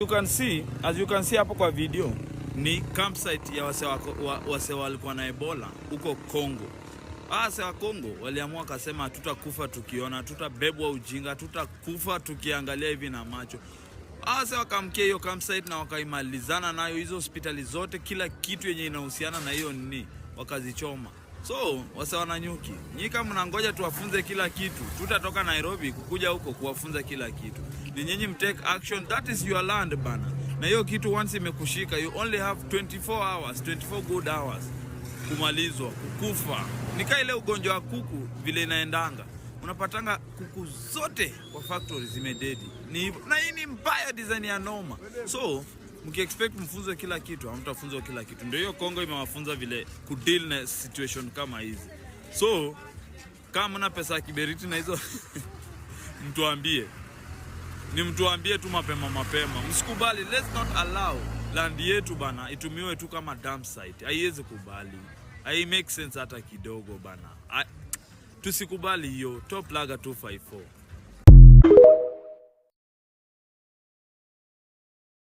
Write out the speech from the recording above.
You can see, as you can see hapo kwa video ni campsite ya wase wase walikuwa na Ebola huko Congo. Wase wa Congo waliamua wakasema, "Hatutakufa tukiona, tutabebwa ujinga, tutakufa tukiangalia hivi na macho." Wase wakaamkia hiyo campsite na wakaimalizana nayo, hizo hospitali zote, kila kitu yenye inahusiana na hiyo nini wakazichoma. So wase wa Nanyuki, nyi kama mnangoja tuwafunze kila kitu, tutatoka Nairobi kukuja huko kuwafunza kila kitu. Ni nyinyi mtake action, that is your land, bana. Na hiyo kitu once imekushika, you only have 24 hours, 24 good hours kumalizwa, kukufa. Ni kaa ile ugonjwa wa kuku vile inaendanga, unapatanga kuku zote kwa factory zimededi. Ni hivyo, na hii ni mbaya design ya noma. So mkiexpect mfunzwe kila kitu, hamtafunzwa kila kitu. Ndio hiyo Kongo imewafunza vile kudeal na situation kama hizi. So kama mna pesa ya kiberiti na hizo, mtuambie, ni mtuambie tu mapema mapema, msikubali. Let's not allow land yetu, bana, itumiwe tu kama dump site. Haiwezi kubali, hai make sense hata kidogo, bana. Tusikubali hiyo. Top Laga 254.